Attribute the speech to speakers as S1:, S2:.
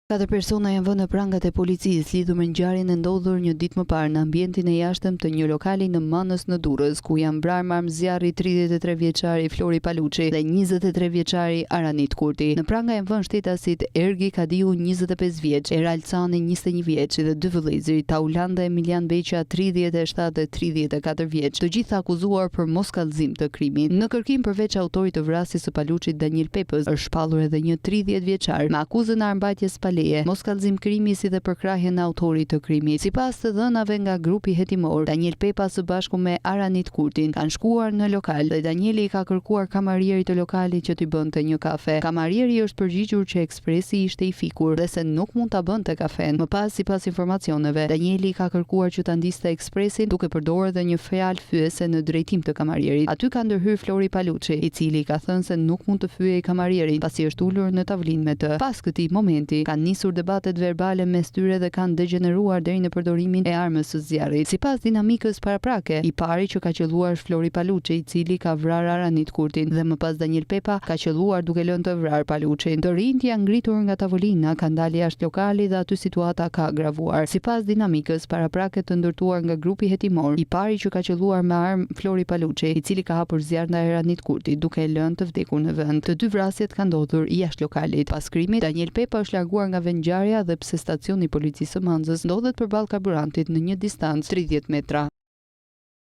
S1: Katër persona janë vënë në prangat e policisë lidhur me ngjarjen e ndodhur një ditë më parë në ambientin e jashtëm të një lokali në Manëz në Durrës, ku janë vrarë me armë zjarri 33 vjeçari Flori Paluçi dhe 23 vjeçari Aranit Kurti. Në pranga janë vënë shtetasit Ergi Kadiu 25 vjeç, Erald Cani 21 vjeç dhe dy vëllezërit Taulant dhe Emilian Beqa 37 dhe 34 vjeç, të gjithë të akuzuar për moskallëzim të krimit. Në kërkim përveç autorit të vrasjes së Paluçit Daniel Pepës është shpallur edhe një 30 vjeçar me akuzën e armëmbajtjes pa leje, moskallëzim krimi si dhe përkrahjen e autorit të krimit. Sipas të dhënave nga grupi hetimor, Daniel Pepa së bashku me Aranit Kurtin kanë shkuar në lokal dhe Danieli i ka kërkuar kamarierit të lokalit që t'i bënte një kafe. Kamarieri i është përgjigjur që ekspresi ishte i fikur dhe se nuk mund ta bënte kafenë. Më pas, sipas informacioneve, Danieli i ka kërkuar që ta ndizte ekspresin duke përdorur edhe një fjalë fyese në drejtim të kamarierit. Aty ka ndërhyrë Flori Paluçi, i cili i ka thënë se nuk mund të fyejë kamarierin, pasi është ulur në tavolinë me të. Pas këtij momenti, kanë nisur debatet verbale mes tyre dhe kanë degjeneruar deri në përdorimin e armës së zjarrit. Sipas dinamikës paraprake, i pari që ka qëlluar është Flori Paluçi, i cili ka vrarë Aranit Kurtin dhe më pas Daniel Pepa ka qëlluar duke lënë të vrarë Paluçin. Të rinjtë janë ngritur nga tavolina, kanë dalë jashtë lokalit dhe aty situata ka agravuar. Sipas dinamikës paraprake të ndërtuar nga grupi hetimor, i pari që ka qëlluar me armë Flori Paluçi, i cili ka hapur zjarr ndaj Aranit Kurtit, duke e lënë të vdekur në vend. Të dy vrasjet kanë ndodhur jashtë lokalit. Pas krimit, Daniel Pepa është larguar nga vendngjarja dhe pse stacioni i policisë së Manzës ndodhet përballë karburantit në një distancë 30 metra.